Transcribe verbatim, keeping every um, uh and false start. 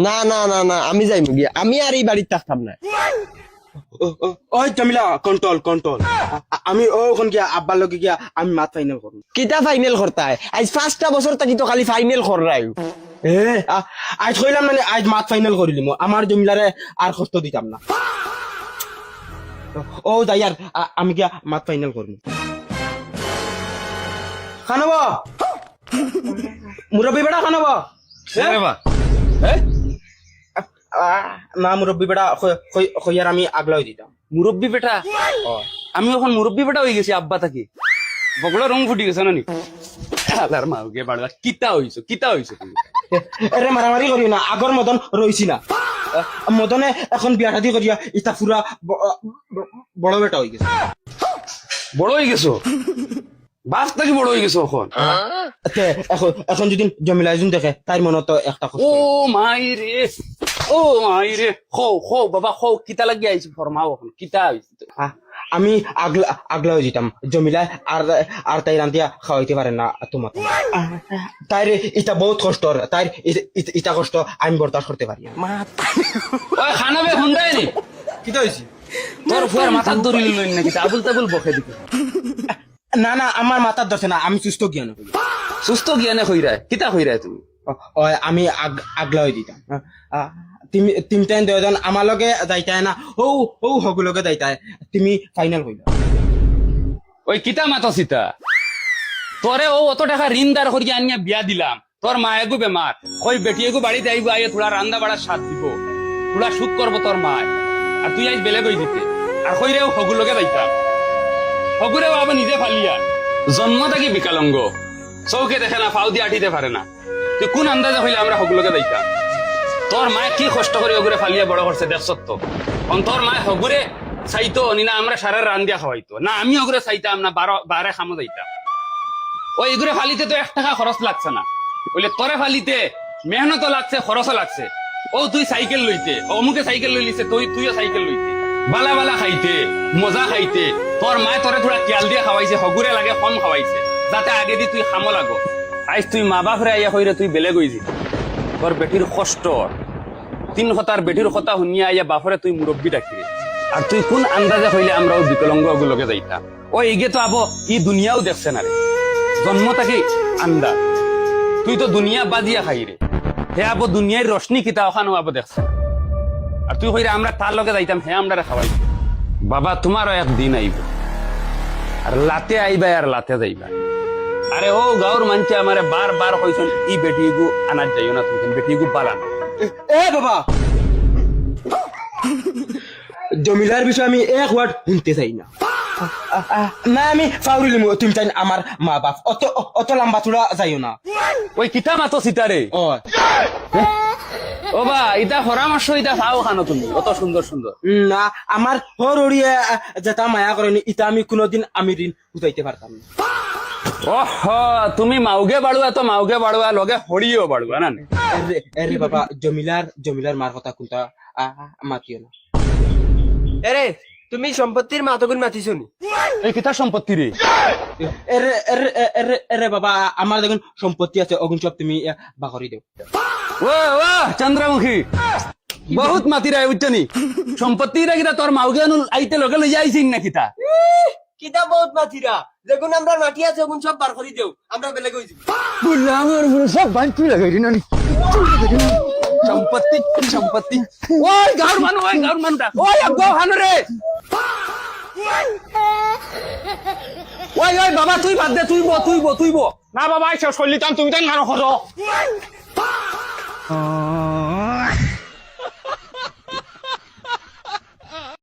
না, না, না, না, আমি যাইমু গিয়া, আমি আর ই বাড়িত থাকতাম না। ও, ও, ওই জমিলা, কন্ট্রোল, কন্ট্রোল। আ-, আ-, আমি অখন গিয়া আব্বার লগে গিয়া আমি মাত ফাইনাল করমু। কিতা ফাইনাল করতায়? আইজ পাঁচটা বছর থাকি তো খালি ফাইনাল কররায়। এ, আ-, আইজ কইলাম মানে আইজ মাত ফাইনাল করিলিমু। আমার জমিলারে আর কষ্ট দিতাম না। ও যাইয়ার, আ-, আমি গিয়া মাত ফাইনাল করমু। খানব, মুরব্বি বেটা খানব। এ? রে বা। এ? আ, না মুরব্বি বেটা, কই-, কই-, কইয়ার আমি আগলা অই দিতাম। মুরব্বি বেটা? ও। আমি অখন মুরব্বি বেটা অই গেছি আব্বা থাকি। বগলা রং ফুটি গেছে না নি? আলার মাউগে বাড়ুয়া, কিতা অইছো, কিতা অইছো তুমি? এরে মারামারি করিও না, আগর মদন রইছি না। মদনে অখন বিয়া শাদি করিয়া ইতা পুরা ব-, ব-, বড় বেটা অই গেছে। বড় অই গেছো? বাপ থাকি বড় অই গেছো অখন। তে, অখন, অখন যুদি জমিলায় যুদি দেখে, তাইর মনো তো একটা কষ্ট। ও মাই রে, ও মাই রে, কও, কও, বাবা, কও, কিতা লাগি আইছো, ফরমাও অখন, কিতা অইছে তো? আ-, আমি আগলা, আগলা অই দিতাম। জমিলায় আর, আর তাই রান্ধিয়া খাওয়াইতে পারে না তোমাকে। তাইর ইতা বউত কষ্ট, তাইর ইতা, ইতা, ইতা কষ্ট আমি বরদাস্ত করতে পারি না। ওই খানবে হুন্ডাই নি? কিতা অইছে? তোর ফুয়ার মাথাত দড়ি লইন নাকি? আবুল তাবুল বকে দিকে। না, না, আমার মাথাত ধরছে না, আমি সুস্থ জ্ঞানে কই। সুস্থ জ্ঞানে কইরায়? কিতা কইরায় তুমি? ও, ওই আমি আগ-, আগলা অই দিতাম। আ, আ, তুমি, তিনটাইন দুইজন আমার লগে যাইতায় না, হউ, হউ, হগু লগে যাইতায়। তুমি ফাইনাল কইলা। ওই কিতা মাতস ইতা? তোরে অউ অত টেকা ঋণদার করিয়া আনিয়া বিয়া দিলাম। তোর মা এগু বেমার, কই বেটি এগু বাড়িত আইবো, আইয়া থুড়া রান্দা বাড়ার স্বাদ দিবো, থুড়া সুখ করবো তোর মায়। আর তুই আইজ বেলেগ অই দিতে। আর কইরে অউ হগুর লগে যাইতাম। হগুরে অউ আবার নিজে ফালিয়া। জন্ম থাকি বিকলাঙ্গ, চউখে দেখে না, ফাউ দি আটিতে পারে না। তুই কুন আন্দাজে কইলে আমরা হগুর লগে যাইতাম? তোর মায় কি কষ্ট করি হগুরে ফালিয়া বড় করছে দেখছত তো। অন তোর মায় হগুরে চাইতো নি না আমরা সারা রান্দিয়া খাওয়াইতো। না, আমি হগুরে চাইতাম না, বারো-, বারে কামো যাইতাম। অউ ইগুরে ফালিতে তো এক টেকা খরচ লাগছে না। অইলে তোরে ফালিতে মেহনতও লাগছে, খরচও লাগছে। অউ তুই সাইকেল লইতে, অমুকে সাইকেল লইলিছে, তুই, তুইও সাইকেল লইতে। বালা বালা খাইতে, মজা খাইতে, তোর মায় তোরে থুড়া খিয়াল দিয়া খাওয়াইছে, হগুরে লাগে কম খাওয়াইছে, যাতে আগেদি তুই কামো লাগো। আইজ তুই মা বাপরে আইয়া কইরে তুই বেলেগ অইযিতে। তোর বেটির কষ্ট, তিন কথার বেটির কথা হুনিয়া আইয়া বাপরে তুই মুরব্বি ডাকিরে। আর তুই কুন আন্দাজে কইলে আমরা অউ বিকলাঙ্গ অগুর লগে যাইতাম? অউ ইগে তো আবো ই দুনিয়াও দেখছে না রে, জন্ম থাকি আন্দা। তুই তো দুনিয়া বাজিয়া খাইরে, হে আবো দুনিয়ার রোশনি কিতা অখানও আবো দেখছে না। আর তুই কইরে আমরা তার লগে যাইতাম, হে আমরারে খাওয়াইতো। বাবা, তুমারও এক দিন আইবো, আর লাতে আইবায় আর লাতে যাইবায়। আরে অউ গাউর মানষে আমারে বার বার কইছইন, ই বেটিগু আনাত যাইও না তুমি, বেটিগু বালা না। এ, এ বাবা, জমিলার বিষয়ে আমি এক ওয়ার্ড হুনতে চাই না। আ, আ, না, আমি ফাউরিলিমু, তুমি তাইন আমার মা বাপ। অত, অত লম্বা চুড়া যাইও না। ওই কিতা মাতস ইতারে? ও। ও বা, ইতা পরামর্শ, ইতা পাও কানো তুমি? অত সুন্দর সুন্দর। না, আমার হর হরিয়ে, আ, যেতা মায়া করেনি, ইতা আমি কুনুদিন আমি ঋণ বুঝাইতে পারতাম না। ওহ, তুমি মাউগে বাড়ুয়া তো মাউগে বাড়ুয়া, লগে হরিও বাড়ুয়া, না নি? এরে, এরে বাবা, জমিলার, জমিলার মার কথা কুনতা, আ, আ, মাতিও না। এরে, তুমি সম্পত্তির মাতগুন মাতিছো নি? এই কিতা সম্পত্তি রে? এরে, এরে, এ-, এরে, এরে বাবা, আমার দেখুন সম্পত্তি আছে, অগুন সব তুমি, এ, বাকরি দেও। ও, ও, চন্দ্রমুখী, বহুত মাতিরায়, বুঝছো নি? সম্পত্তি ইটা কিতা তোর মাউগে আনুন আইতে লগে লইয়া আইছিন না কিতা? ইহ, কিতা বহুত মাতিরা? যেগুন আমরার মাটি আছে, অগুন সব বার করি দেও, আমরা বেলেগ অই যাইমু। বুললাম, ওর উপরে সব বান তুই লাগাই রে, নানি। সম্পত্তি, সম্পত্তি। ওই গাউর মানু, ওই গাউর মানু ডাক। ওই আব্বা, হানো রে। ওই, ওই বাবা, তুই বাদ দে, তুই ব, তুই ব, তুই ব। না বাবা, এই শেষ করলি, তখন তুমি তাই মারো করো।